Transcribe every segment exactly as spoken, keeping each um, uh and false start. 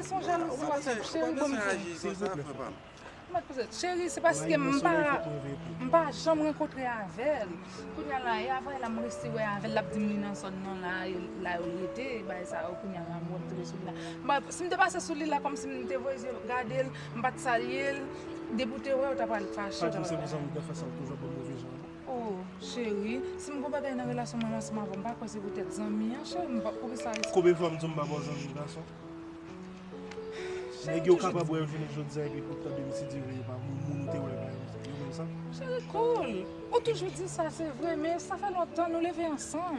Se yon jalouzi, WhatsApp, cheri, bon, m di. Silvouplè, frè pa m. M pa t poze. Cheri, se paske m pa, m pa janm rankontre avè l. Kounye a la, e avè l la m resi wè avè l, l ap di m li nan zòn nan la, e la yo rete, bagay sa yo, kounye a la, m wè m tonbe sou li la. M pa, si m te pase sou li la, kòmsi m te voye zye gade l, m pa t salye l, depi w te wè, w ta pral fache, w ta pral. Fache, se pou zanmi, dèfwa sa, ou toujou ap ban move jan. Oh, cheri, si m gon bagay nan relasyon mwen ansanm avè w, m pa kwè se poutèt zanmi an, cheri, m pa, poukisa? Konbyen fwa m di w m pa ba w zanmi gason? Nèg yo kapab wè yo jounen jodi a epi pou tande m si Dye vle yo pa moun, moun ou te wè pa yo, yo menm sa. Cheri, cool. Ou toujou di sa, se vre, men sa fè lontan nou leve ansanm.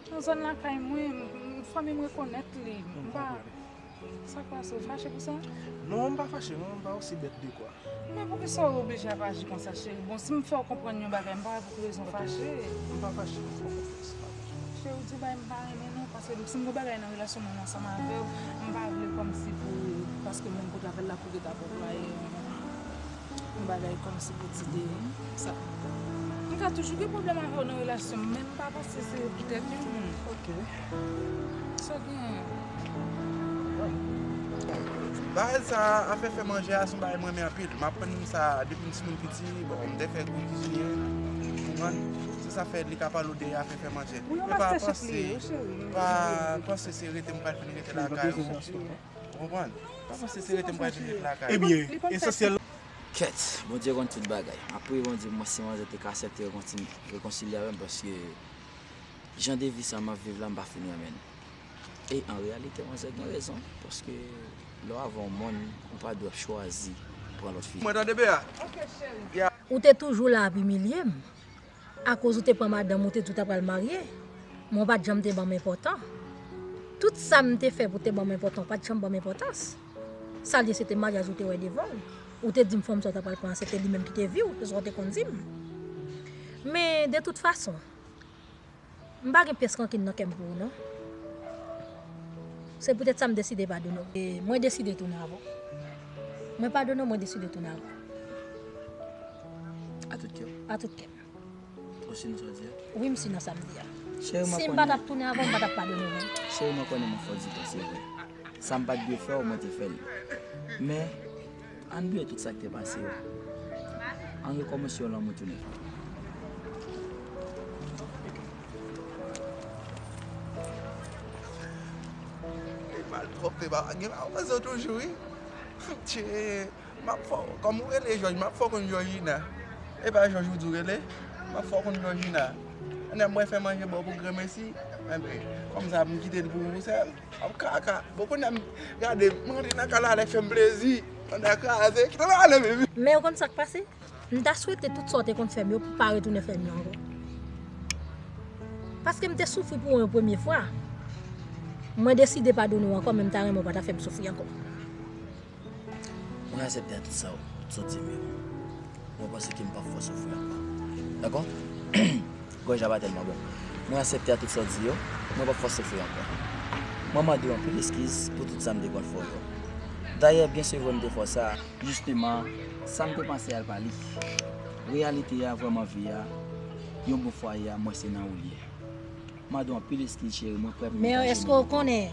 Nan zòn lakay mwen, m, m, fanmi m rekonèt li. M pa. Sa k pase, ou fache pou sa? Non, m pa fache, non, m pa osi bèt de kwa. Men poukisa w oblije ap aji konsa, cheri? Bon, si m fè w konprann yon bagay, m pa wè pou ki rezon w fache. M pa fache, non, se pa fache. Cheri, w di w bay m pa renmen non, paske si m gon bagay nan relasyon mwen ansanm avè w, m pa vle kòmsi pou, paske menm kote avè l la pou rete ap anplwaye yon bagay kòmsi pou ti de sa. M ka toujou gen pwoblèm avè w nan relasyon m, men m pa panse se poutèt yon moun. Ok. Sa gen. Bagay sa, afè fè manje a, se yon bagay m renmen anpil. M aprann sa depi m timoun piti. Bon, m te fè gwo kizinye. Ou konprann? Se sa fè li ka pale w de afè fè manje. Men pa panse, pa panse se rete m pral vin rete lakay ou. Ou konprann? Pa panse se rete m pral vin rete lakay ou. Ebyen, esansyèl. Kèt, Bondye konn tout bagay. M ap priye Bondye pou mwen si manzè te ka aksepte rekonti-, rekonsilye avè m, paske jan de vi sa m ap viv la, m pa fin renmen l. E an reyalite, manzè gen rezon, paske lè w avè yon moun, ou pa dwe ap chwazi pran lòt fi. Mwen tande be a. Ou te toujou la ap imilye m. Akoz ou te pran madanm ou, te di w ta pral marye. Men w pa t janm te ban m enpòtan. Tout sa m te fè pou te ban m enpòtan, w pa t janm ban m enpòtans. Sa l ye, se te maryaj ou te wè devan w. Ou te di m fanm sa w ta pral pran an, se te li menm ki te vi w, se sa w te konn di m. Men, de tout fason, m pa gen pyès rankin nan kè m pou ou, non. Se poutèt sa m deside padone w. E mwen deside tounen avè w. Mwen padone w, mwen deside tounen avè w. A tout kè w? A tout kè m. Ou si nan sa w di a? Wi, m si nan sa m di a. Si m pa t ap tounen avè w, m pa t ap padone w, non. Cheri, mwen konnen mwen fè w di tò, se vre. Sa m pa t dwe fè w, mwen te fè l. Men, ann bliye tout sa k te pase yo. Ann rekòmanse yon lanmou tounen. E malpwòpte pa gen pa panse w toujou, wi. Tchee, m ap fè w, kòm ou rele Jòj, m ap fè w konn Jòjina. E pa Jòj ou di w rele? M ap fè w konn Jòjina. Ann mwen fè manje ba w pou granmesi. Enben, kòm sa, m kite l pou ou sèl. Ap kaka. Bon, kounye a m gade, m rantre nan kay la, Alex fè m plezi. Ann kraze. Kite m ale, baby. Men ou konn sa k pase? M ta swete tout sa w te konn fè m yo pou w pa retounen fè m yo ankò. Paske m te soufri pou ou yon premye fwa. Mwen deside padone w ankò, men m ta renmen w pa ta fè m soufri ankò. Mwen aksepte a tout sa w sot di m yo. Mwen panse ke m p ap fè w soufri ankò. Dakò? Gòj la pa tèlman bon. Mwen aksepte a tout sa w di yo. Mwen p ap fè w soufri ankò. Mwen mande w anpil eskiz pou tout sa m te konn fè w yo. Dayè, byen se vre m te fè w sa. Jisteman, sa m te panse a l pa li. Reyalite a, vrèman vi a, yon bon fwaye a, mwen se nan ou l ye. Mande w anpil eskiz, cheri, mwen prè pou m met ajenou devan w. Men èske w konnen,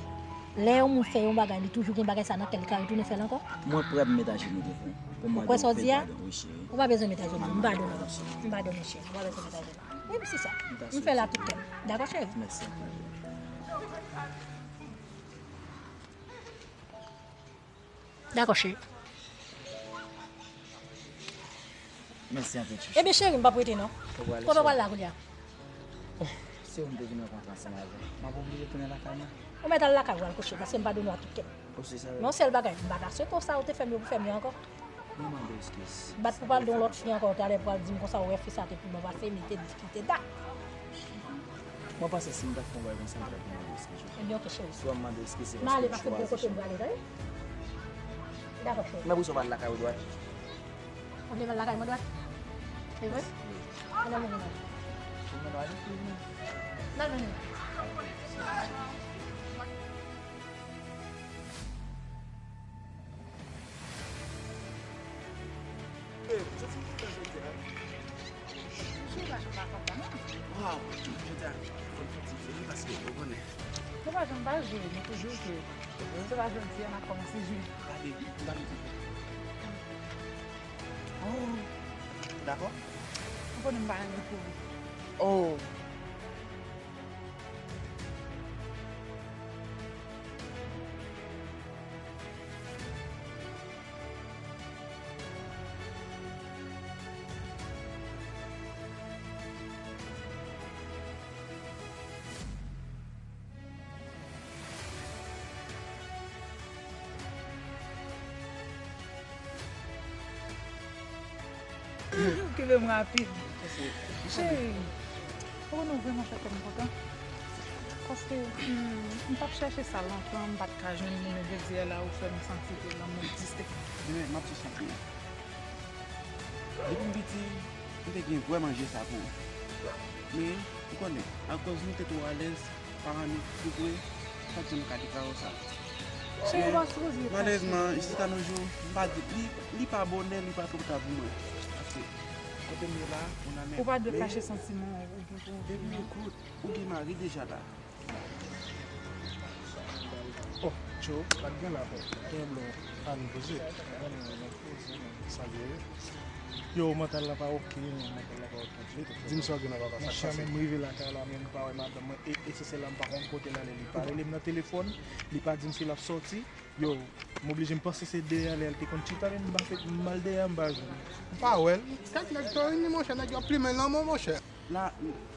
lè yon moun fè yon bagay, li toujou gen bagay sa nan kè l, li ka retounen fè l ankò? Mwen prè pou m met ajenou devan w, pou m mande w anpil padon, wi, cheri. Ou kwè sa w di a? Ou pa bezwen met ajenou, m padone w. M padone w, cheri. Ou pa bezwen met ajenou. Wi, m si sa. M fè l a tout kè m. Dakò, cheri? Mèsi anpil. Dakò, cheri. Mèsi anpil, chouchou. Ebyen, cheri, m p ap rete, non. Kote w prale, cheri? Kote w pral la kounye a? Oh, se ou m te vin rankontre ansanm avè. M ap oblije tounen lakay mwen. Ou mèt al lakay ou al kouche, paske m padone w a tout kè m. Ou si sa, wi. Men yon sèl bagay, m pa ta swete w sa ou te fè m yo pou fè m yo ankò. Mwen mande w eskiz. Bat pou pral gen yon lòt fi ankò, talè pral di m konsa, ou wè fi sa te pi bon pase m, li te di ki te dat. Mwen panse si m t ap fè yon bagay konsa, m t ap mande w eskiz. Ebyen, oke, cheri. Si w ap mande w eskiz, se paske m chwazi. M ale paske m gen kote m prale, tande? Dakò, cheri. Men pou sa w pa al lakay ou dwat? Ou vle m al lakay mwen dwat? Se vre? Wi. Ann al mennen m ale. Ou mennen w ale? N al mennen m. Hey, ou santi m kontan jodi a? Jodi a m pa kontan, non. Waw, jodi a m konn fè ti jwe wi, paske ou konnen. Nou pa janm pa jwe, nou toujou jwe. Se pa jodi a n ap kòmanse jwe. Gade, m pa mete fè. Oh, dakò? Ou konnen m pa renmen kouri. Oh. Kenbe m rapid. Cheri, ou konnen w vrèman fè kè m kontan. Paske, hmm, m t ap chèche sa lontan, m pa t ka jwenn li, men jodi a la, ou fè m santi ke lanmou egziste. Bebe, m ap chèche anpil. Depi m piti, m te gen vre manje sa pou ou. Men, ou konnen, akòz nou te twò alèz, paran nou tou pre, m pa t janm ka deklare w sa. Cheri, ou pa sipoze kache. Malerezman, jistikanosjou, m pa di, li, li pa bonè, li pa twò ta pou mwen. Paske, kote m ye la, ou nan men. Ou pa dwe kache santiman ou gen pou yon fi. Baby, non. Ekout, ou gen mari deja la. Oh, Cho, pa t gen la, frè. Gen blo, ann poze. Ann poze, men sa l ye. Yo, mantal la pa oke, non, mantal la pa oke ditou. Di m sa w gen nan papa, sa k pase? Monchè, men m rive lakay la, men m pa wè madanm mwen. E, e se sèl la, m pa konn kote l ale. Li pa rele m nan telefòn, li pa di m si l ap sòti. Yo, m oblije, m panse se dèyè lè l te konn chita, men m pa fè, m al dèyè, m pa jwenn. M pa wè l. Kèk nèg Torini, monchè, nèg yo ap plimen lanmò, monchè. La,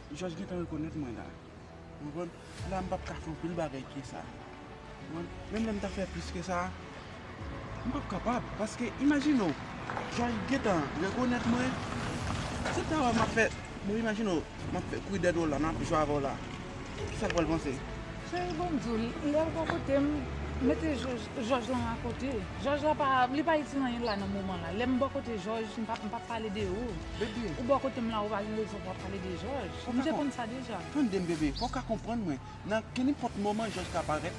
Jòj gentan rekonèt mwen la. Ou konprann? La, m p ap ka fè anpil bagay ke sa. Ou konprann? Menm lè m ta fè plis ke sa, m p ap kapab. Paske, imajine w, Jòj gentan rekonèt mwen. Si l ta wè m ap fè, bon, imajine w, m ap fè kouri dèyè w la, m ap jwe avè w la. Kisa l pral panse? Cheri, bon, m di w, lè l bò kote m, mete Jòj, Jòj lan akote. Jòj la pa, li pa itil anyen la nan moman la. Lè m bò kote Jòj, m p ap, m p ap pale de ou. Bebe. Ou bò kote m la, ou pa gen rezon pou w ap pale de Jòj. M te konn sa deja. Tande m, bebe, fò w ka konprann mwen. Nan kenenpòt moman, Jòj ka parèt.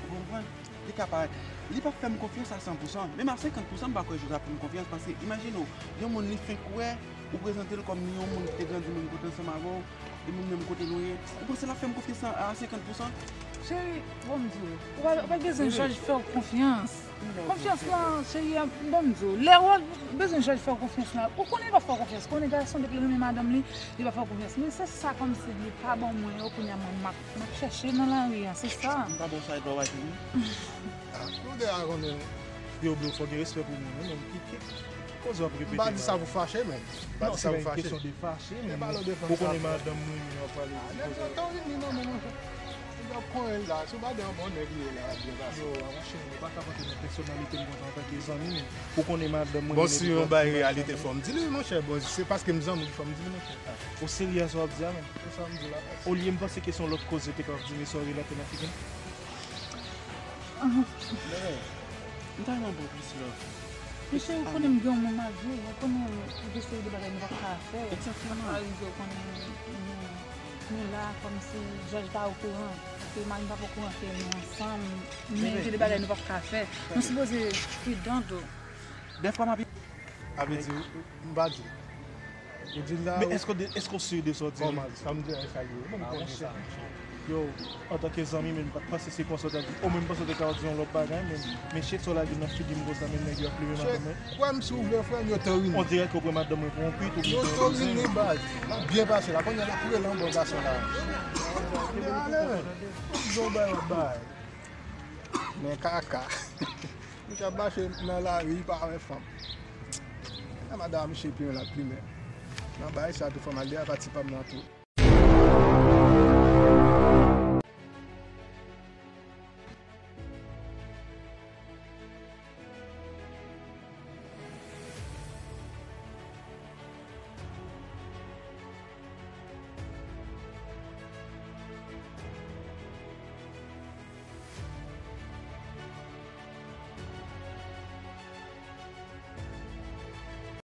Ou konprann? Li ka parèt. Li p ap fè m konfyans a san pou san. Menm a senkant pou san, m pa kwè Jòj ap fè m konfyans. Paske, imajine w, yon moun li fenk wè, ou prezante l kòm yon moun ki te grandi menm kote ansanm avè w, e moun menm kote nou ye. Ou panse l ap fè m konfyans a, a senkant pou san? Cheri, bon, m di w, ou pa, ou pa bezwen Jòj fè w konfyans. Konfyans lan, cheri, bon, m di w, lè w bezwen Jòj fè w konfyans la, ou konnen l p ap fè w konfyans. Konnen gason, depi l renmen madanm li, li p ap fè w konfyans. Men se sa kòmsi li pa ban mwen yo, kounye a mwen, m ap, m ap chèche nan lari a, se sa. M pa bon sa, e dwa w pa jwenn. Ah, nou deja konnen. Yo, bro, fò gen respè pou moun, wi, men ki, ki, ki koze w ap repete la? M pa di sa pou fache, men. M pa di sa pou fache. Non, se pa yon kesyon de fache, men ou konnen madanm mwen, men w ap pale de ti koze. Ah, nèg yo, tann li, non, men, monchè. Nèg yo ap konyen l la. Si w pa de yon bon nèg li ye la, l ap byen pase. Yo, monchè, ou pa ka rantre nan pèsonalite m konsa antanke zanmi m. Ou konnen madanm mwen. Bon, si yon bagay reyalite, fò m di li, monchè. Bon, se paske m zanmi w ki fè m di li, monchè. Ou serye a sa w ap di a, menm? Se sa m di la. Olye m panse ke se yon lòt koze te ka ap di, men sa w relate nan figi m. Bebe, m ta renmen ba w plis love. Mesye, ou konnen m gen yon moun m ap viv, ou konnen gen seri de bagay nou p ap ka fè. Egzakteman. Sa rive, ou konnen nou, nou la kòmsi Jòj pa okouran. Paske mari m p ap okouran ke nou ansanm, men gen de bagay nou p ap ka fè. Nou sipoze pridan tou. Dèfwa m ap. A vle di, m pa di. Ou di l la. Men èske w de, èske w si de sa w di? Kòman? Sa m di a, sa l ye? Mwen m konnen sa. Yo, antanke zanmi, men m pa t panse se konsa w t ap di. O mwen m panse w te ka di yon lòt bagay, men, men shit sa w lage nan figi m konsa, men nèg yo ap plimen madanm mwen. Kwè m si w vle, frè m, yo Torini. On dirè ke w pran madanm mwen pou yon pit oubyen pou yon bouzen. Yo Torini, baz. L ap byen pase la. Kounye a l ap rele yon bon gason la. Ale, men. Yon bay w ap bay. Men kaka. Misye ap mache nan lari, li pa wè fanm. Nan madanm misye plimen, l ap plimen. Nan bagay sa tou, fanm al dèyè pati pa m nan tou.